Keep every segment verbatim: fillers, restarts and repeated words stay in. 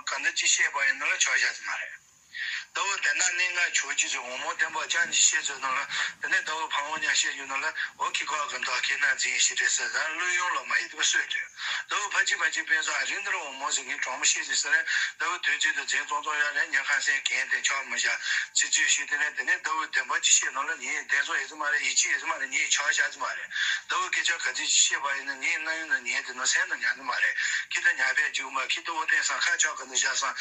ག་འདྲ་ཅིག་བཤད་པ་ཡིན་ན་ལ་ཆོག་བཞག་ཙམ་མ་རེད། ཟླ་བོ་དེ་ན་གནས་ལྔ་ཆོས་ཅི་ཟེར་འོ་མོ་བསྟན་པ་ཅང་ཅི་བཤད་ཚོད་ནང་ལ་དེ་ནས་ཟླ་བོ་ཕ་བོ་ཉ་བཤད་རྒྱུ་ནང་ལ་འོ་ཁྱི་ཁོག་གི་མདོག་ཁྱེད་ན་འཛིན་ཤི་དྲེ་ཟེར་ཟ་བློས་ཡོང་ལོ་མ་ཡི་དེ་བ་སོས་དྲེ། ཟླ་བོ་ཕ་ཅི་ཕ་ཅི་དཔེ་ཚོ་ཨ་རིང་འདིར་འོ་མོ་ཟེར་ངའི་གྲོགས་མོ་བཤད་ཅི་ཟེར་ནས་ཟླ་བོ་དུས་ཅི་དུ་འཛིན་གཏོང་གཏོང་ཡ་རེད། ཉ་ཁང་སེང་གན་དེ་ཆོག་མི་བཞག་ཚིག་ཚུལ་ཞིག་དེ་ནས་དེ་ནས་ཟླ་བོ་བདེན་པ་ཅི་བཤད་ནང་ལ་ངའི་བདེན་ཚོགས་ཡི་ཙི་མ་རེད། ཡི་ཆི་ཡི་ཙི་མ་རེད། ངའི་ཆོག་བཞག་ཙི་མ་རེད། ཟླ་བོ་སྐད་ཆ་ག་ཚོད་ཅི་བཤད་པ་ཡིན་ན་ངའི་རྣ་ཡུན་ན་ཉན་དེ་ནོ་སེམས་ན་ཉན་དེ་མ་རེད། ཁྱི་ད་ཉ་ཕས་རྒྱུག་མ་ཁྱི་ད་འོ་བསྟན་སང་ཁ་ཆོག་ག་འདི་བཞག་སང་།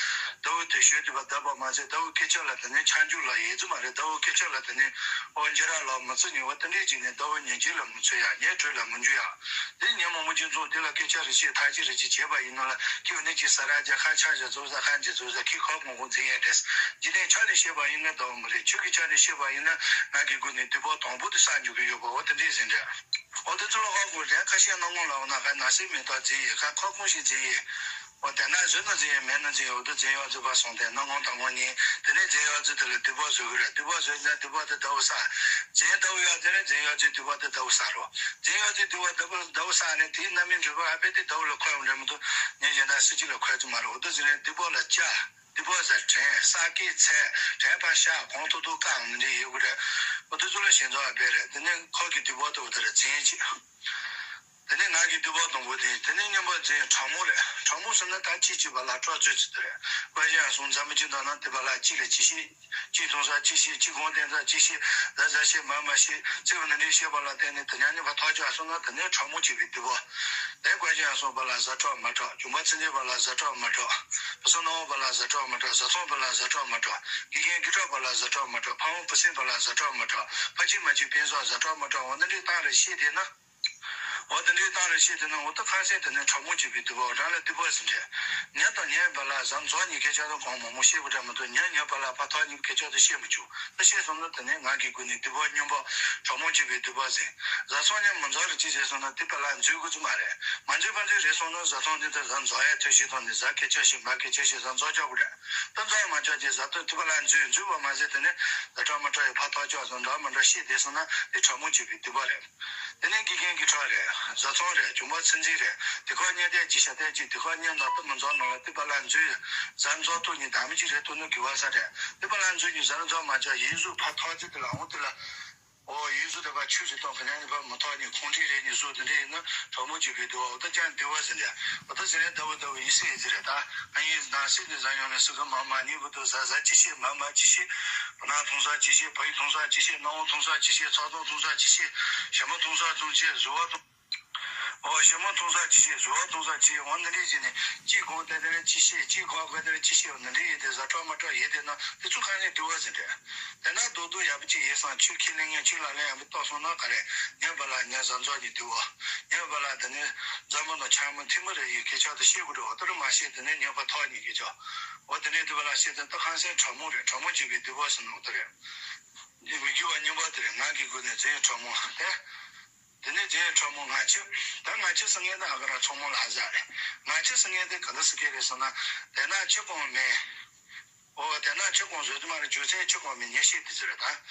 ཟླ་བོ་དེ་ཤོད་དུས་པ་ད་པ་མ་ཚད་ཟླ་བོ་སྐད་ཆ་ལ་དེ་ནས་ཆ་འཇུག་ལ་ཡི་ཙི་མ་རེད། ཟླ་བོ་སྐད་ཆ་ལ་དེ་ནས་ཨོ་འཇེ་ར་ལ་མི་ཚི་ཉི་བ་དེ་འདྲས་ཅིག་ནས་ཟླ་བོ་ཉན་གྱི་ལ་མི་ཚོད་ཡ། ཉན་གྲོས་ལ་མི་འཇུ་ཡ། དེ་ཉན་མོ་མོ་ཅི་ཚོ་དེ་ལ་སྐད་ཆ་རེ་བཤད་ཐག་ཅི་རེ་ཅི་བྱས་པ་ཡིན་ནོ་ལ་ཁྱི་འོ་ནས་ཅི་ས་ར་རྒྱ་ཁ་ཆ་བཞག་ཚོ་ས་ཁ་འཇི་ཚོ་ས་ཁྱི་ཁོག་མོ་གོ་འཛིན་ཡ་དྲེས། འཇིག་རྟེན་ཆ་ནས་བཤད་པ་ཡིན་ན་ཟླ་བོ་མི་རེད། ཆོས་ཀྱི་ཆ་ནས་བཤད་པ་ཡིན་ན་ང་གི་སྒོ་ནས་དུས་བབ་དང་པོ་དེ་ས་འཇུག་གི་ཡོད་པ་འོ་དེ་འདྲས་ཟིན་འདྲ། འོ་དེ་ཚོ་ལ་ཧ་གོ་རེད། ཁ་ཤས་སྣང་ངོ་ལ་འོ་ན་ཁ་ན་སེ་མེ་ཏོག་འཛིན་ཡེ་ཁ་ཁོག་ཁོང་ཞིག་འཛིན་ཡེ། འོ་དེ་ན་བཟོད་ན་འཛིན་ཡེ་མེད་ན་འཛིན་ཡེ་འོ་དེ་འཛིན་ཡོད་ཚོད་པ་སོང་སྟེ་སྣང་ངོ་དང་ངོ་གཉིས་དེ་ནས་འཛིན་ཡོད་ཚོད་དེ་ལ་དུས་བབ་བཟོ་གི་རེད། དུས་བབ་བཟོས་ན་དུས་བབ་དེ་ཟླ་བོ་ས། འཛིན་ཟླ་བོ་ཡོད་དེ་ནས་འཛིན་ཡོད་ཚོད་དུས་བབ་དེ་ཟླ་བོ་ས་རོ། འཛིན་ཡོད་ཚོད་དུས་བབ་ཟླ་བོ་ཟླ་བོ་ས་ནས་དེའི་རྣམ་སྨིན་འགྲུབ་པ་ཨ་ཕས་དེ་ཟླ་བོ་ལ་འཁོད་འོང་འདྲ་མི་འདུག་ཉིན་གཞན་དག་སྲིད་ཇི་ལ་འཁོད་ཚོད་མ་རེད། འོ་དེ་འཛིན་ནས་དུས་བབ་ལ་བཅའ། དུས་བབ་ཟ་དྲན་ས་ཀའི་ཚད་དྲན་པ་ཤ་གོང་མཐོ་མཐོ་བཀག་འདི་འདྲ་ཡོད་གི་རེད། འོ་དེ་ཚོ་ལ་ཞེན་ཚོ་ཨ་བེ་རེད། དེ་ནས་ཁོག་གི་དུས་བབ་དུ་འོ་དེ་རེད་འཛིན་ཅིག་དེ་ནས་ང་གི་དུས་བབ་དང་པོ་དེ་དེ་ནས་མཉམ་པ་འཛིན་དྲང་མོ་རེད། དྲང་མོ་ཟེར་ན་ད་ཅིག་ཅིག་བ་ལ་སྤྲོ་ཚོད་ཚོད་དེ་རེད། དཔེ་བཞག་སོང་ཛ་མི་ཅི་འདོན་ན་དེ་བ་ལ་ཅིག་ལ་ཅི་ཤེས། ཅིག་མཐོང་ས་ཅི་ཤེས། ཅིག་གོང་བསྟན་ས་ཅི་ཤེས། ཟ་ཟ་ཤེས་མ་མ་ཤེས། ཚིག་འདི་འདྲའི་ཤེས་པ་ལ་བརྟེན་ནས་དེ་ཉག་ཉག་པ་ཐག་ཆོད་སོང་ན་དེ་ནས་དྲང་མོ་བྱེད་པའི་དུས་བབ། དེ་བཀའ་བཞིན་སོང་བ་ལ་ཟ་འཕྲོག་མ་འཕྲོག་བྱུང་བ་ཚིག་འདི་བ་ལ་ཟ་འཕྲོག་མ་འཕྲོག་བུ་སོ་ནོ་བ་ལ་ཟ་འཕྲོག་མ་འཕྲོག་བཟའ་ཚང་བ་ལ་ཟ་འཕྲོག་མ་འཕྲོག་དགེ་རྒན་དགེ་ཕྲུག་བ་ལ་ཟ་འཕྲོག་མ་འཕྲོག་ཕ་བོང་བུ་སྲིང་བ་ལ་ཟ་འཕྲོག་མ་འཕྲོག་ཕ་གཅིག་མ་གཅིག་ཕན་ཚུན་ཟ་འཕྲོག་མ་འཕྲོག་འོ་འདི་འདྲའི་སྟངས་རེ་ཤེས་བསྡད་ན། འོ་འདི་འདྲའི་སྟངས་རེ་ཤེས་བསྡད་ན་འོ་ད་ཁ་སེང་དེ་ནས་དྲང་མོ་བྱེད་པའི་དུས་བབ་རང་ལ་དུས་བབ་ཟིན་འདྲ། ཉལ་དང་ཉལ་བ་ལ་ཟ་འཛོག་གཉིས་སྐད་ཆ་དང་གང་མང་མང་བཤད་པ་འདྲ་མ་གཏོགས་ཉལ་ཉལ་བ་ལ་ཕ་ཐག་གཉིས་སྐད་ཆ་དུ་བཤད་མི་བཅུག་ད་བཤད་སོང་ན་དེ་ནས་ང་གི་སྒོ་ནས་དུས་བབ་སྙོམས་པ་དྲང་མོ་བྱེད་པའི་དུས་བབ་ཟིན། ཟ་ཚང་ཉལ་མི་འཛོག་རེ་ཅི་བྱས་སོང་ན་དེ་བ་ལ་འཛུལ་དགོས་ཚུལ་མ་རེད། མ་འཛུལ་བ་འཛུལ་རེད་སོང་ན་ཟ་ཚང་དེ་ལྟར་ཟ་འཛོག་ཡ་ཐོས་ཤེས་དང་ནི་ཟ་སྐད་ཆ་ཤེས་མ་སྐད་ཆ་ཤེས་ཟ་འཛོག་ཅོག་གི་རེད། ད་འཛོག་མ་ཅོག་ཅེས་ཟ་ཐོས་དེ་བ་ལ་འཛུལ་འཛུལ་བ་མ་ཟད་དེ་ནས་ཟ་འཕྲོག་མ་འཕྲོག་ཡི་ཕ་ཐག་ཅོག་སོང་འདྲ་མ་འདྲ་ཤེས་བསྡད་སོང་ན་དེ་དྲང་མོ་བྱེད་པའི་དུས་བབ་རེད། དེ་ནས་དགེ་རྒན་དགེ་ཕྲུག་རེད། བཟའ་ཚང་རེད། གྱོང་པ་ཚིག་འཛིན་རེད། དེ་ཁོ་གཉེན་བསྡད་ཅི་ཤ་བསྡད་ཅི་དེ་ཁོ་གཉེན་དང་དུ་མི་འཛོག་ནང་ལ་དེ་བ་ལ་འཛུལ། ཟ་འཛོག་ཐུག་ནི་དམ་གྱི་རེད་དུ་ནི་གི་བ་ས་རེད། དེ་བ་ལ་འཛུལ་ནི་ཟ་འཛོག་མ་ཅོག་ཡིན་གཟུགས་ཕ་ཐོག་ཚེ་དེ་ལ་འོང་དེ་ལ། ཨོ་ཡིན་གཟུགས་དེ་བ་ཆུ་ཞིག་གཏོང་གི་ཉན་ནི་བ་མི་ཐོག་ནི་ཁོང་ཁྲིད་རེད་ནི་གཟུགས་དེ་འདྲ་ཡིན་ན་གྲོགས་མོ་གཅིག་གི་དུ་བ་འོ་ད་ཀྱང་དེ་བ་ཟིན་རེད། འོ་ད་ཟིན་རེད་ད་བ་ད་བ་ཡིན་སྲིད་ཡིན་ཟིན་རེད། ད་ང་ཡིན་ན་སྲིད་དེ་ཟ་ཡོང་ནི་སྲིད་གི་མ་མ་ནི་བུ་དུ་ཟ་ཟ་ཅི་ཤེས་མ་མ་ཅི་ཤེས། བུ་ན་ཐུང་ས་ཅི་ཤེས། བུ་ཡི་ཐུང་ས་ཅི་ཤེས། སྣང་བ་ཐུང་ས་ཅི་ཤེས། ཚ་གདུང་ཐུང་ས་ཅི་ཤེས། ཞྭ་མོ་ཐུང་ས་ཐུང་ཅི་ཟུར་བ་ཐུང་། ཨོ་ཞྭ་མོ་ཐུང་ས་ཅི་ཤེས། ཟུར་བ་ཐུང་ས་ཅི་ཤེས། འོ་འདི་འདྲས་ཅི་ནས་ཅི་གོང་དེ་དེ་ནས་ཅི་ཤེས། ཅི་གོང་ག་དེ་ནས་ཅི་ཤེས། འོ་འདི་འདྲས་ཡིན་དེ་ཟ་འཕྲོག་མ་འཕྲོག་ཡིན་དེ་ན་དེ་ཚོ་གང་ནས་དུ་བ་ཟིན་རེད། དེ་ན་རྡོག་རྡོག་ཡག་པོ་ཅིག་ཡིན་སང་ཆུ་ཁས་ལེན་ངན་ཆུ་ལ་ལེན་ཡག་པོ་ཏོག་སོང་ན་ག་རེ། ཉན་པ་ལ་ཉན་ཟ་འཛོག་གི་དུ་བ། ཉན་པ་ལ་དེ་ནས་འཛམ་བུ་ནང་ཆང་མི་ཐིག་མི་རེ་ཡི་སྐད་ཆ་དེ་ཤེས་དགོས་རེད། འོ་དེ་རུ་མ་ཤེས་དེ་ནས་ཉན་པ་ཐོག་ཉིད་སྐད་ཆ། འོ་དེ་ནས་དུ་བ་ལ་ཤེས་དེ་ད་ཁང་སེང་དྲང་མོ་རེད། དྲང་མོ་བྱེད་པའི་དུ་བ་ཟིན་འོ་དེ་རེད། མི་རྒྱུ་བ་སྙོམས་པ་དེ་རེད། ང་གི་སྒོ་ནས་རྫས་དྲང་མོ་དེ། དེ་ནས་རྫས་དྲང་མོ་ང་ཆེ། ད་ང་ཆེ་ཟེར་མཁན་དེ་ཨ་ཀ་ར་མཚོ་མོ་ལ་ཟ་རེད། ང་ཆེ་ཟེར་མཁན་དེ་ག་འདྲ་ཟེར་གི་རེད་ཟེར་ན། དེ་ན་ཆེ་གོང་མེད། འོ་དེ་ན་ཆེ་གོང་བཟོས་དུ་མ་རེད། རྒྱུ་མཚན་ཆེ་གོང་མེད་ཉེ་ཤེས་དེ་ཟེར་རེད་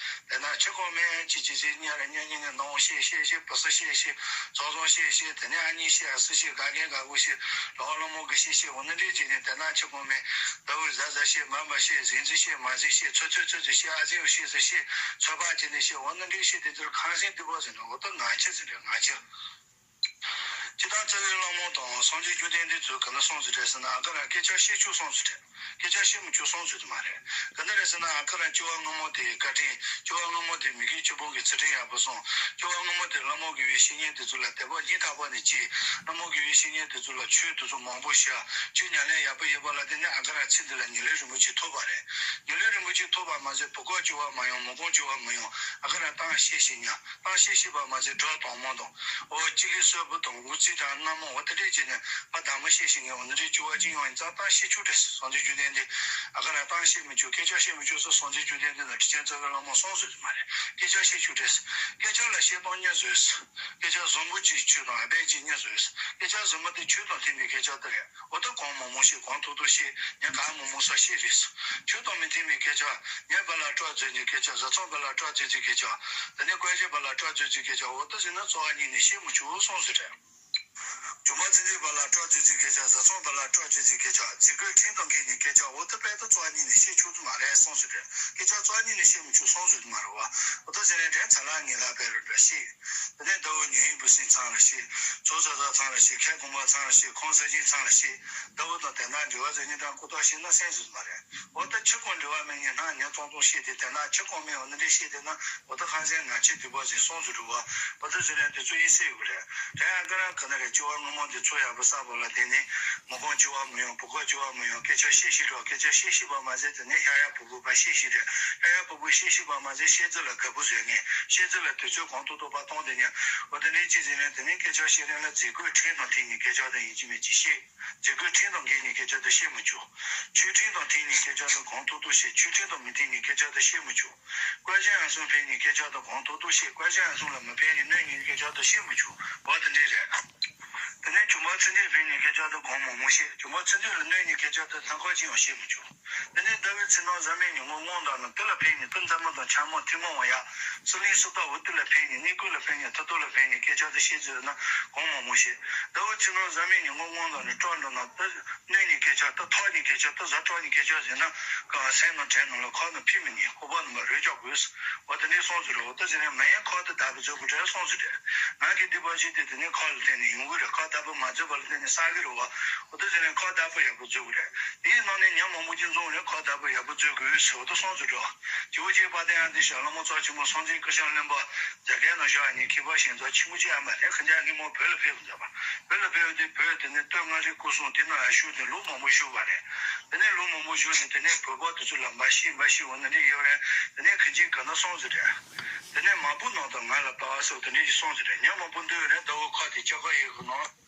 ད། དེ་ན་ཆེ་གོང་མེད་ཅི་ཅི་ཟེར་ཉ་རེད། ཉ་ཉ་ཉ་ནོ་ཤེས་ཤེས་ཤེས་པ་ས་ཤེས་ཤེས་ཚོགས་ཚོགས་ཤེས་ཤེས་དེ་ནས་ཨ་ཉི་ཤེས་ཨ་སི་ཤེས་ག་གེ་ག་གུ་ཤེས་ལོ་ལོ་མོ་གི་ཤེས་ཤེས་འོ་ན་འདྲེ་ཅི་ནས་དེ་ན་ཆེ་གོང་མེད། ཟླ་བོའི་གཟའ་གཟའ་ཤེས་མ་མ་ཤེས་ཟིན་ཟིན་ཤེས་མ་ཟིན་ཤེས་ཚོད་ཚོད་ཚོད་ཚོད་ཤེས་ཨ་ཟིན་ཤེས་ཟིན་ཤེས་ཚོད་པ་ཅི་ནས་ཤེས་འོ་ན་འདྲེ་ཤེས་དེ་ཚོར་ཁང་སེང་དུ་བ་ཟིན་འོ་ད་ང་ཆེ་ཟིན་རེད་ང་ཆེ། ཇི་ལྟར་རྩ་བའི་བླ་མ་དང་སངས་རྒྱས་བཅོམ་ལྡན་འདས་ཚོས་ག་ན་གསུངས་སུ་བྲལ་ཟེར་ན་ཨ་ཀ་ར་སྐད་ཆ་བཤད་ཆོག་གསུངས་སུ་བྲལ། སྐད་ཆ་བཤད་མི་ཆོག་གསུངས་སུ་དུ་མ་རེད། ག་འདྲ་རེད་ཟེར་ན་ཨ་ཀ་ར་སྐྱེ་བ་སྔ་མོ་དེའི་བཀའ་དྲིན་སྐྱེ་བ་སྔ་མོ་དེ་མི་དགེ་བཅུ་སྤོང་གི་ཚུལ་ཁྲིམས་ཡག་པོ་སྲུང་། སྐྱེ་བ་སྔ་མོ་དེ་བླ་མ་དགེ་བའི་བཤེས་གཉེན་དེ་ཚོ་ལ་དད་པ་སྙིང་ཐག་པ་ནས་སྐྱེས། བླ་མ་དགེ་བའི་བཤེས་གཉེན་དེ་ཚོ་ལ་ཆོས་དེ་ཚོ་མང་པོ་བཤད། ཆོས་ཉམས་ལེན་ཡག་པོ་ཡོད་པ་ལ་བརྟེན་ནས་ཨ་ཀ་ར་ཚེ་འདི་ལ་ཉེ་ལེགས་རིན་པོ་ཆེ་ཐོབ་པ་རེད། ཉེ་ལེགས་རིན་པོ་ཆེ་ཐོབ་པ་མ་ཟད་བུ་གོ་སྐྱེ་བ་མ་ཡོང་མོ་གོ་སྐྱེ་བ་མ་ཡོང་ཨ་ཀ་ར་གཏམ་བཤད་ཤེས་ཉག་གཏམ་བཤད་ཤེས་པ་མ་ཟད་སྒྲ་དང་མོ་དང་། འོ་གཅིག་གིས་གསོལ་བུ་དང་འུ་ཚིག་དང་གནམ་མོ་འོ་དེ་འདྲས་བྱས་ནས་ཕ་དང་མོ་བཤད་ཤེས་ངས་འོ་ན་རེ་བཅུ་བ་གཅིག་ཡོང་ཡིན་ཙང་གཏམ་བཤད་ཆུ་འདྲས་སངས་རྒྱས་བཅོམ་ལྡན་འདས་ཨ་ཀ་ར་གཏམ་བཤད་མི་ཆོག་སྐད་ཆ་བཤད་མི་ཆོག་ཟེར་སངས་རྒྱས་བཅོམ་ལྡན་འདས་ན་ཁྲི་ཆེན་རྩ་བའི་བླ་མ་གསུངས་ཟེར་གྱི་མ་རེད། སྐད་ཆ་བཤད་ཆུ་འདྲས། སྐད་ཆ་ལ་བཤད་སྟངས་གཉིས་བཟོས། སྐད་ཆ་བཟང་པོ་གཅིག་ཆོས་དང་ཨ་བད་གཅིག་གཉིས་བཟོས། སྐད་ཆ་བཟང་པོ་དེ་ཆོས་དང་མཐུན་པའི་སྐད་ཆ་དེ་རེད། འོ་ད་གང་མང་མང་ཤེས་གང་ཐུབ་ཐུབ་ཤེས་ཉན་གང་མང་མང་ས་ཤེས་རེད། ཆོས་དང་མི་མཐུན་པའི་སྐད་ཆ་ཉན་པ་ལ་སྐྲག་འཛིན་གྱི་སྐད་ཆ་བཟའ་ཚང་པ་ལ་སྐྲག་འཛིན་གྱི་སྐད་ཆ་དེ་ནས་བཀའ་བཞིན་པ་ལ་སྐྲག་འཛིན་གྱི་སྐད་ཆ་འོ་ད་ཟིན་ན་རྩ་བ་ཉིད་ནས་ཤེས་མི་ཆོག་གསུངས་ཟེར་རེད། ཇོ་མོ་ཚེ་འདས་བར་ལ་སྐྲག་ཅི་ཅི་སྐད་ཆ། བཟའ་ཚང་བར་ལ་སྐྲག་ཅི་ཅི་སྐད་ཆ། རྫས་སྐུད་ཕྲན་དང་འགལ་ནས་སྐད་ཆ། འོ་ད་དཔེ་ད་རྩ་བ་ཉིད་ནས་བཤད་ཆོག་གི་མ་རེད་གསུངས་སོ་རེད། སྐད་ཆ་རྩ་བ་ཉིད་ནས་བཤད་མི་ཆོག་གསུངས་སོ་མ་རེད་བ། འོ་ད་ཟེར་ནས་དྲན་ཚ་ལ་ངེས་ལ་བེ་རུ་འདྲ་ཤེས། དེ་ནས་ཟླ་བོ་ཉེ་ཡིན་བུ་སྲིང་ཚང་ལ་ཤེས། ཚོ་ཚ་ཚ་ཚང་ལ་ཤེས། ཁལ་གོང་པ་ཚང་ལ་ཤེས། ཁོང་ས་ཆེན་ཚང་ལ་ཤེས། ཟླ་བོ་དང་དེ་འདྲ་འབྲེལ་བ་ཟེར་ནས་དང་ཀུ་ཏོག་ཤེས་ན་སེམས་སུ་མ་རེད། འོ་ད་ཁྱི་ཁོང་འབྲེལ་བ་མེད་ཉིན་ནང་ཉ་ཙོང་ཙོང་ཤེས་ཏེ་དེ་འདྲ་ཁྱི་ཁོང་མེད་འོ་ན་འདྲ་ཤེས་ཏེ་ན། འོ་ད་ཁང་སེང་ང་ཆེ་དུས་པ་ཟིན་སོང་ཟེར་རུ་བ། འོ་ད་ཟེར་ནས་དེ་ཚོ་ཡིན་སྲིད་ཡོད་རེད། དེ་ཡང་ཀ་རང་ག་ན་རེད། སྐྱེ་བ་སྔ་མ་འདི་ཚོ་ཡག་པོ་བསགས་པ་ལ་བརྟེན་ནས་མི་ཁོང་སྐྱེ་བ་མི་ཡོང་བུ་ཁོ་སྐྱེ་བ་མི་ཡོང་སྐད་ཆ་བཤད་ཤེས་རོགས། སྐད་ཆ་བཤད་ཤེས་པ་མ་ཟད་དེ་ནས་ཤ་ཡག་བུ་བུ་པ་བཤད་ཤེས་རེད། ཤ་ཡག་བུ་བུ་བཤད་ཤེས་པ་མ་ཟད་བཤད་ཚུལ་ལ་དགའ་པོ་བཟོས་ངེས། བཤད་ཚུལ་ལ་དུས་ཚོད་གང་ཐུབ་ཐུབ་པ་གཏོང་དེ་ཉན། འོ་དེ་ནས་ཅི་ཟེར་ནས་དེ་ནས་སྐད་ཆ་བཤད་རན་ལ་རྫས་སྐུད་ཕྲན་དང་འཐེན་ནས་སྐད་ཆ་དང་ཡིན་གཅིག་མིན་གཅིག་བཤད། རྫས་སྐུད་ཕྲན་དང་འགལ་ནས་སྐད་ཆ་དེ་བཤད་མི་ཆོག་ཆོས་ཕྲན་དང་འཐེན་ནས་སྐད་ཆ་དེ་གང་ཐུབ་ཐུབ་བཤད། ཆོས་ཕྲན་དང་མི་འཐེན་ནས་སྐད་ཆ་དེ་བཤད་མི་ཆོག་བཀའ་བཞིན་ཨ་གསུང་ཕན་ནས་སྐད་ཆ་དེ་གང་ཐུབ་ཐུབ་བཤད། བཀའ་བཞིན་ཨ་གསུང་ལ་མི་ཕན་ནས་གནོད་ཉེས་སྐད་ཆ་དེ་བཤད་མི་ཆོག་འོ་དེ་འདྲས་རེད། དེ་ནས་ཇོ་མོ་ཚེ་འདས་ཕན་ནས་སྐད་ཆ་དེ་གང་མང་མང་བཤད། ཇོ་མོ་ཚེ་འདས་ལ་གནོད་ཉེས་སྐད་ཆ་དེ་སྣ་ཁ་ཅིག་ཡང་བཤད་མི་ཆོག་དེ་ནས་ཟླ་བའི་ཚེ་ནང་གཟའ་མིག་ཉིན་མོ་སྔོན་དང་ནི་དེ་ལ་ཕན་ནས་དེ་མཛའ་མོ་དང་འཆམ་མོ་ཐུན་མོང་བ་ཡ། སུ་ལིང་སུ་ལྟ་བུ་དེ་ལ་ཕན་ནས་གནས་སྐབས་ལ་ཕན་ནས་མཐུ་སྟོབས་ལ་ཕན་ནས་སྐད་ཆ་དེ་བཤད་ཚུལ་ན་གང་མང་མང་བཤད། ཟླ་བའི་ཚེ་ནང་གཟའ་མིག་ཉིན་མོ་སྔོན་དང་ནི་སྐྲག་འགྲོ་ན་དེ། གནོད་ནས་སྐད་ཆ་ད་ཐོག་ནས་སྐད་ཆ་ད་བཟའ་སྐྲག་ནས་སྐད་ཆ་ཟེར་ན། གང་སེམས་ནང་དྲན་ནང་ལ་ཁོག་ནང་ཕི་མི་ཉན། ཁོག་པ་ནང་ལ་རོལ་ཆོག་དགོས། འོ་དེ་འདྲས་སོང་ཟེར་རོ། འོ་ད་ཟེར་ནས་མ་ཡན་ཁོག་ད་བདག་པོ་བཟོ་དགོས་རེད་སོང་ཟེར་རེད། ང་གི་སྡིག་པ་ཞིག་དེ་དེ་ནས་ཁོག་ལ་བརྟེན་ནས་ཡོང་གི་རེད། ཁོག་བདག་པོ་མ་བཟོས་པ་ལ་བརྟེན་ནས་བསགས་གི་རེད་བ། འོ་ད་ཟེར་ནས་ཁོག་བདག་པོ་ཡག་པོ་བཟོ་དགོས་རེད། དེའི་ནང་ནས་ཉམས་མང་པོ་ཅིག་འཛོམས་རེད། ཁོག་བདག་པོ་ཡག་པོ་བཟོ་དགོས་ཟེར། འོ་ད་སོང་ཟེར་རོ། ཇོ་བོ་རྗེ་དཔལ་ལྡན་ཨ་ཏི་ཤ་ལྷ་མོ་རྩ་ཆེན་པོ་སྲོང་བཙན་སྐུ་ཞབས་གླིང་པ་རྒྱ་སྐད་ནང་བཞག་ནས་མཁས་པ་ཞིག་མཛད་ཆེན་པོ་ཅིག་ཨ་མ་རེད། ཁ་ཆག་སྔོན་མ་བོད་ལ་ཕེབས་མཛད་པ། བོད་ལ་ཕེབས་ཏེ་བོད་དེ་ནས་སྟོད་མངའ་རིས་སྐོར་སྲུང་དེ་ནང་ཡང་བཞུགས་ཏེ་ལོ་མང་པོ་བཞུགས་པ་རེད། དེ་ནས་ལོ་མང་པོ་བཞུགས་ནས་དེ་ནས་བོད་པ་དེ་ཚོ་ལ་འབའ་ཞིག་འབའ་ཞིག་འོ་ན་འདི་ཡོད་རེད། དེ་ནས་ཁ་ཆག་ག་ན་སོང་ཟེར་རེད། དེ་ནས་མ་བུ་ནང་དུ་ང་ལ་ལྟ་ཟེར་དེ་འདྲ་ཞིག་སོང་ཟེར་རེད། ཉམས་མང་པོ་འདུག་རེད། ཟླ་བོ་ཁ་དེ་ལྕགས་མཁར་ཡོད་གི་ནང་།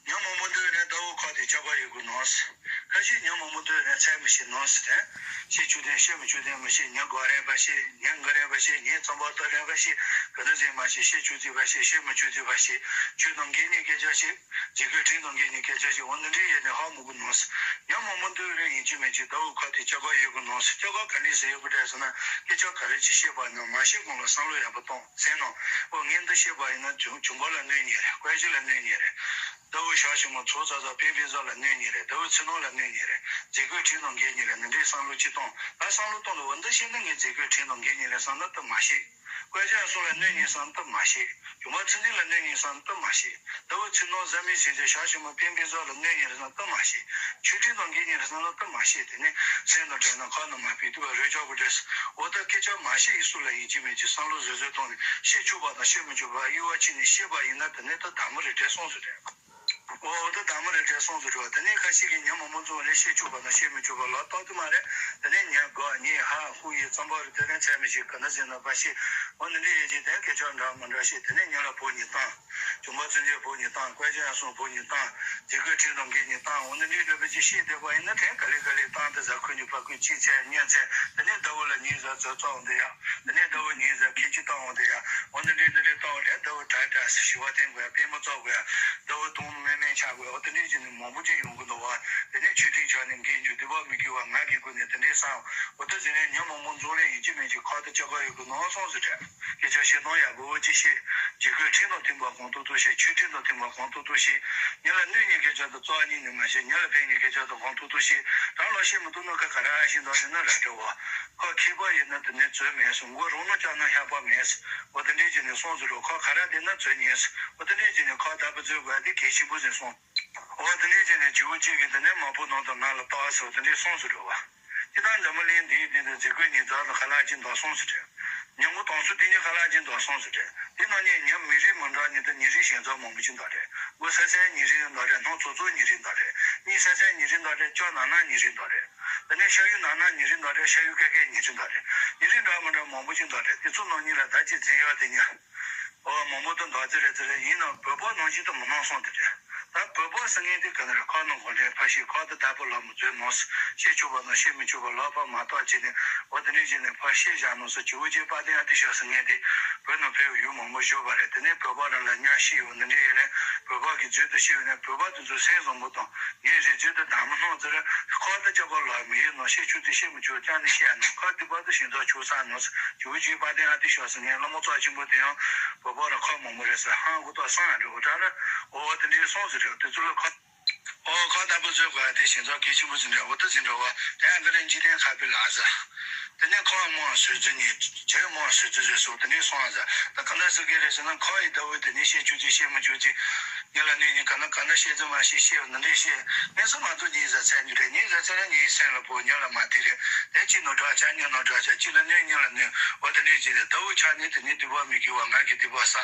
ཉམས་མང་པོ་འདུག་རེད། ཟླ་བོ་ཁ་དེ་ལྕགས་མཁར་ཡོད་གི་ནང་། ཁ་ཤས་ཉམས་མང་པོ་འདུག་རེད། ཚད་མི་ཤེས་ནང་ཟེར་རེད། བཤད་ཆོག་དེ་བཤད་མི་ཆོག་དེ་མི་ཤེས། ཉན་དགོས་རེད་པ་ཤེས། ཉན་དགོས་རེད་པ་ཤེས། ཉན་རྩོམ་པ་ལྟ་རེད་པ་ཤེས། ག་ན་ཟེར་མ་ཤེས། བཤད་ཆོག་དེ་པ་ཤེས། བཤད་མི་ཆོག་དེ་པ་ཤེས། ཆོས་དང་འགལ་ནས་སྐད་ཆ་བཤད། རྫས་སྐུད་ཕྲན་དང་འགལ་ནས་སྐད་ཆ་བཤད། འོ་ན་འདྲ་ཡས་ནས་ཧ་མི་གོ་ནོ། ཉམས་མང་པོ་འདུག་རེད། ཡིན་གཅིག་མིན་གཅིག་ཟླ་བོ་ཁ་དེ་ལྕགས་མཁར་ཡོད་གི་ནོ། ལྕགས་མཁར་ག་འདྲས་སེ་ཡོད་གི་རེད་ཟེར་ན། སྐད་ཆ་ག་རེ་ཅིག་བཤད་པ་ཡིན་ན་མ་བཤད་གོང་ལ་བསམ་བློ་ཡག་པོ་གཏོང་སེམས་ནང་། འོ་ངས་འདི་བཤད་པ་ཡིན་ན་ཇོ་ཇོ་མོ་ལ་གནོད་ཉེས་རེད། བཀའ་བཞིན་ལ་གནོད་ཉེས་རེད། ཟླ་བོ་ཞག་ཞིག་མ་ཚོགས་ཚ་ཚ་པེ་པེ་ཟ་ལ་གནོད་ཉེས་རེད། ཟླ་བོ་ཚེ་ནོར་ལ་གནོད་ཉེས་རེད། རྫས་སྐུད་ཕྲན་དང་འགལ་ཉེས་རེད། འདི་འདྲའི་བསམ་བློ་ཅིག་གཏོང་། ད་བསམ་བློ་གཏོང་དུས་འོ་འདི་བཤད་ན་ངས་རྫས་སྐུད་ཕྲན་དང་འགལ་ཉེས་རེད་བསམ་ན་ད་མ་བཤད། དཔལ་ཆེན་གསུམ་ལ་གནོད་ཉེས་བསམ་སྟབས་མ་ཤེས། ཇོ་མོ་ཚེ་འདས་ལ་གནོད་ཉེས་བསམ་སྟབས་མ་ཤེས། ཟླ་བོ་ཚེ་ནོར་གཟའ་མིག་སྲིན་ཚེ་ཞག་ཞིག་མ་པེན་པེན་ཚོ་ལ་གནོད་ཉེས་རེད་བསམ་སྟབས་མ་ཤེས། ཆོས་ཁྲིམས་དང་འགལ་ཉེས་རེད་བསམ་སྟབས་མ་ཤེས། དེ་ནས་སེམས་དང་བྲལ་ན་ཁ་ནང་མ་ཕིག་ཏུ་བ་རོལ་ཆོག་པོ་འདྲེས། འོ་ད་སྐད་ཆ་མ་བཤད་ཡིན་སུ་ལ་ཡིན་གཅིག་མིན་གཅིག་བསམ་བློ་བཟོད་བཟོད་གཏོང་ནས་བཤད་ཆོག་པ་དང་བཤད་མི་ཆོག་པ་གཡོ་བ་ཕྱིན་ནས་བཤད་པ་ཡིན་ན་དེ་ནས་ད་བདག་མོ་རེད་འདྲེས་སོང་ཟེར་རེད། འོ་ད་དང་མོ་རེ་འདྲེས་སོང་ཟེར་རོ། དེ་ནས་ཁ་ཤས་ཀྱིས་ཉམས་མང་པོ་འཛོམས་རེ་བཤད་ཆོག་པ་དང་བཤད་མི་ཆོག་པ་ལ་རྟག་ཏུ་མ་རེད། དེ་ནས་ཉན་དགོས་ཉན་ཧ་ཧུ་ཡི་རྩོམ་པ་རེ་དེ་རིང་ཚད་མི་ཤེས་ག་ན་ཟེར་ན་པ་ཤེས། འོ་ནི་འདི་ཡེ་ཅིག་དེ་སྐད་ཆ་འདྲ་མི་འདྲ་བཤད། དེ་ནས་ཉན་ལ་བོ་ཉིད་བཏང་། ཇོ་མོ་ཚེ་འདས་བོ་ཉིད་བཏང་། དཔལ་ཆེན་ཨ་སུང་བོ་ཉིད་བཏང་། རྫས་སྐུད་ཕྲན་དང་འགལ་ཉིད་བཏང་། འོ་ནི་འདི་འདྲ་བ་ཅིག་བཤད་བསྡད་པ་ཡིན་ན་དྲན་ག་ལེ་ག་ལེ་བཏང་དེ་ཟ་ཁུ་ཉི་པ་ཁུ་ཅི་ཚད་ཉན་ཚད། དེ་ནས་ཟླ་བོ་ལ་ཉིན་ཟ་ཚོད་བཙོག་འདི་ཡ། དེ་ནས་ཟླ་བོ་ཉིན་ཟ་ཁེ་ཅི་བཏང་འོང་དེ་ཡ། འོ་ནི་འདི་འདི་འདྲ་བཏང་འོང་དེ་ཟླ་བོ་དྲག་དྲག་ཞི་བ་བསྟེན་དགོས་ཡ། པད་མ་བཙོག་དགོས་ཡ། ཟླ་བོ་དུང་དམན་དམན་ཆགས་དགོས་ཡ། འོ་དེ་འདྲས་ཀྱི་ནི་མང་པོ་ཅིག་ཡོང་གི་འདུག་བ། དེ་ནས་ཆོས་ཁྲིམས་ཆགས་ནས་འགལ་འཇུག་སྡིག་པ་མི་དགེ་བ་ང་གི་སྒོ་ནས་དེ་འདྲས་བསགས། འོ་དེ་ཟེར་ནས་ཉམས་མང་པོ་འཛོམས་ལས་ཡིན་གཅིག་མིན་གཅིག་ཁ་དེ་ལྕགས་མཁར་ཡོད་དགོས་ནོ་སོང་ཟེར་དྲན། སྐད་ཆ་བཤད་སྟངས་ཡག་པོ་ཅིག་བཤད། རྫས་སྐུད་ཕྲན་དང་མཐུན་པ་གང་ཐུབ་ཐུབ་བཤད། ཆོས་ཁྲིམས་དང་མཐུན་པ་གང་ཐུབ་ཐུབ་བཤད། ཉིན་ལ་གནོད་ཉེས་སྐད་ཆ་དང་རྩ་བ་ཉིད་ནས་མ་བཤད། ཉིན་ལ་ཕན་ཉེས་སྐད་ཆ་དང་གང་ཐུབ་ཐུབ་བཤད། རང་ལ་བཤད་མི་ཐུབ་ན་ཁ་ག་ར་ཨ་ཤིང་འདོགས་ཟེར་ན་ར་འདྲ་བ། ཁ་མཁས་པ་ཡིན་ན་དེ་ནས་རྩོད་མེད་སོང་མགོ་རང་ན་བཅག་ན་ཧ་པ་མེད། འོ་དེ་འདྲས་ཀྱི་ནས་སོང་ཟེར་རོ། ཁ་ག་ར་དེ་ན་རྩོད་ཉེས། འོ་དེ་འདྲས་ཀྱི་ནས་ཁ་བདག་པོ་རྩོད་དགོས་དེ་གལ་ཆེན་པོ་ཟེར་སོང་། འོ་དེ་འདྲས་ཀྱི་ནས་ཇོ་བོ་རྗེ་གིས་དེ་ནས་མ་བུ་ནང་དུ་ང་ལ་བཏགས་སོ་དེ་འདྲས་སོང་ཟེར་རོ་བ། ཅི་ལྟར་འཛམ་བུ་གླིང་འདིའི་སྟེང་དུ་རྫས་སྐུད་ཉིས་བརྒྱ་དང་ཁ་ལག་གཅིག་འདོགས་སོང་ཟེར་དྲན། ཉིན་གུང་དང་སུ་དེ་ཉིད་ཁ་ལག་གཅིག་འདོགས་སོང་ཟེར་དྲན། དེ་ནང་ནས་ཉམས་མི་རིགས་མི་འདྲ་ཉིད་དུ་ཉིན་རེའི་ཞལ་འཛོམས་མང་པོ་ཅིག་འདོགས་དྲན། མགོ་སེར་སེར་ཉིན་རེའི་འདོགས་དྲན། སྣ་ཚོགས་ཚོགས་ཉིན་རེའི་འདོགས་དྲན། གཉིད་སད་སད་ཉིན་རེའི་འདོགས་དྲན། སྐྱོ་ནག་ནག་ཉིན་རེའི་འདོགས་དྲན། དེ་ནས་ཤ་ཡུ་ནག་ནག་ཉིན་རེའི་འདོགས་དྲན། ཤ་ཡུ་ཀེ་ཀེ་ཉིན་རེའི་འདོགས་དྲན། ཉིན་རེའི་འདྲ་མི་འདྲ་མང་པོ་ཅིག་འདོགས་དྲན། དེ་ཚོ་ནང་ཉིད་ལ་ད་ཅི་འཛིན་ཡོད་དེ་ཉིན། འོ་མང་པོ་དུ་འདོགས་ཙི་རེད་ཙི་རེད། ཡིན་ནའང་བོད་པ་ནང་བཞིན་དུ་མི་སྣང་སོང་དེ་རེད། ད་བོད་པ་ ཟེར་མཁན་དེ་ག་ནི་རེད། ཁོ་ནང་གོ་འདྲའི་ཕ་ཤི་ཁོ་ད་དར་པོ་ལ་མོ་བཟོས་ནོ། བཤད་ཆོག་པ་ནང་བཤད་མི་ཆོག་པ་ལ་ཕ་མ་གཏོགས་བྱས་ནས་འོ་དེ་འདྲས་བྱས་ནས་ཕ་ཤི་བཞག་ནོ་ཟེར། ཇོ་བོ་རྗེ་དཔལ་ལྡན་ཨ་ཏི་ཤ་ཟེར་མཁན་དེ་བོད་ནང་ཕེབས་ཡུལ་མང་པོ་བཞུགས་པ་རེད། དེ་ནས་བོད་པ་རང་ལ་གཉའ་ཤི་ཡོད་ནི་འདྲས་ཡིན་ནས་བོད་པ་གི་རྫུན་དུ་ཤི་ཡོད་ནས་བོད་པ་དེ་ཚོ་སེམས་བཟང་པོ་དང་ངའི་རེ་རྫུན་དུ་དམ་སྣང་ཟེར། ཁོ་ད་ཅག་པ་ལ་མི་ཡོད་ནོ། བཤད་ཆོག་དེ་བཤད་མི་ཆོག་ཅང་ནས་བཤད་ནོ། ཁོ་དེ་བར་དུ་ཞིང་ཚོགས་ཆོག་ས་ནོ། ཇོ་བོ་རྗེ་དཔལ་ལྡན་ཨ་ཏི་ཤ་ཟེར་མཁན་བླ་མ་རྩ་ཆེན་པོ་དེ་ཡང་བོད་པ་ར་ཁོ་མང་པོ་རེད་ཟེར། ཧང་གོ་ཏོ་སང་རེད། འོ་ད་ར་འོ་དེ་འདྲའི་སོང་ཟེར་རེད། དེ་ཚོ་ལ་ཁོ། ཨོ་ཁོ་ལྟ་བུ་ཚོས་གོ་ཡ་དེ་ཞིང་ཚོགས་གལ་ཆེན་པོ་ཟིན་འདྲ་འོ་ད་ཟིན་འདྲ་བ་དེ་ཡང་འདི་རིང་འཇིག་རྟེན་ཁ་པི་ལ་ཟ། དེ་ནས་ཁོ་མོ་བཟོས་རྩི་ཉིད་ཇེ་མོ་བཟོས་རྩི་བཟོས་སོ་དེ་ནས་སོང་ཟ། ད་ག་འདྲ་ཟེར་གི་རེད་ཟེར་ན་ཁོ་ཡི་ལྟ་བུ་དེ་ནས་བཤད་ཆོག་ཅིག་བཤད་མི་ཆོག་ཅིག་ཉི་ལ་ནས་ཉི་ག་ན་ག་འདྲ་བཤད་ཚོད་མ་ཤེས་བཤད་འདི་འདྲས་བཤད་ངས་སུ་མ་གཏོགས་ཉིན་ཟ་ཚད་ཉིད་རེད། ཉིན་ཟ་ཚད་ན་ཉིན་སེམས་ལ་བོ་ཉི་ལ་མ་དེ་རེད། དེ་གཅིག་ནོ་དྲག་ཆ་ཉི་ནོ་དྲག་ཆ་གཅིག་ལ་ནས་ཉི་ལ་ནས་འོ་དེ་འདྲས་ཅིག་རེད། ལྟ་བུ་ཆ་ནས་དེ་ནས་དུས་བབ་མི་དགེ་བ་ང་གི་དུས་བབ་ས།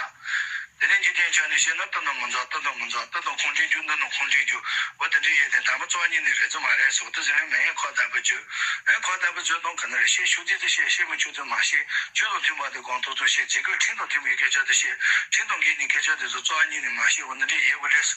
དེ་ནས་འཇིག་རྟེན་ཆ་ནས་བཤད་ན་ལྟ་ན་མི་འཛའ་ལྟ་ན་མི་འཛའ་ལྟ་ན་ཁོང་ཁྲིན་རྒྱུ་འདི་ན་ཁོང་ཁྲིན་རྒྱུ་འོ་དེ་འདྲའི་ཡས་དེ་དམ་པ་རྩ་བ་ཉིད་ནས་རེད་ཚོད་མ་རེད་ཟེར་བ་དེ་ཟེར་ནས་མེད་ཡས་ཁོ་ལྟ་བུ་བརྗོད། ཨེ་ཁོ་ལྟ་བུ་བརྗོད་དང་ག་ནི་རེད། བཤད་ཤུགས་ཚད་དུ་བཤད་བཤད་མི་ཆོག་ཚོད་མ་བཤད། ཆོས་དང་མཐུན་པ་དེ་གང་ཐུབ་ཐུབ་བཤད། ཇི་སྐད་ཁྲིམས་དང་མཐུན་པའི་སྐད་ཆ་དེ་བཤད། ཁྲིམས་དང་འགལ་ནས་སྐད་ཆ་དེ་ཚོ་རྩ་བ་ཉིད་ནས་མ་བཤད་བ་འདི་འདྲའི་ཡས་བུ་རེད།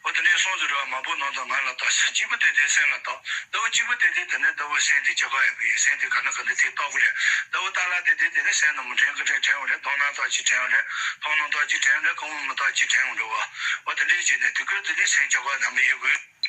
འོ་དེ་འདྲའི་སོང་ཚོད་ར་མ་བུ་ནང་དང་ང་ལ་ལྟ་ས་གཅིག་པུ་དེ་དེ་སེམས་ལ་བཏགས་ལྟ་བུ་གཅིག་པུ་དེ་དེ་དེ་ནས་ལྟ་བུ་སེམས་དེ་ཆགས་པ་ཡས་བུ་ཡས་སེམས་དེ་ག་ན་ག་འདི་དེ་ལྟ་བུ་རེད། ལྟ་བུ་ལྟ་ལ་དེ་དེ་དེ་ནས་སེམས་ནང་མི་དྲན་གི་དྲན་དྲན་བ་རེད། མཐོང་སྣང་ལྟ་ཅི་དྲན་བ་རེད། མཐོང་སྣང་ལྟ་ཅི་དྲན་བ་རེད། ཁོང་མི་ལྟ་ཅི་དྲན་བ་རེད་བ། འོ་དེ་འདྲའི་བྱས་ནས་དེ་ཁོས་དེ་ནས་སེམས་ཆགས་པ་དམ་པ་ཡོད་དགོས།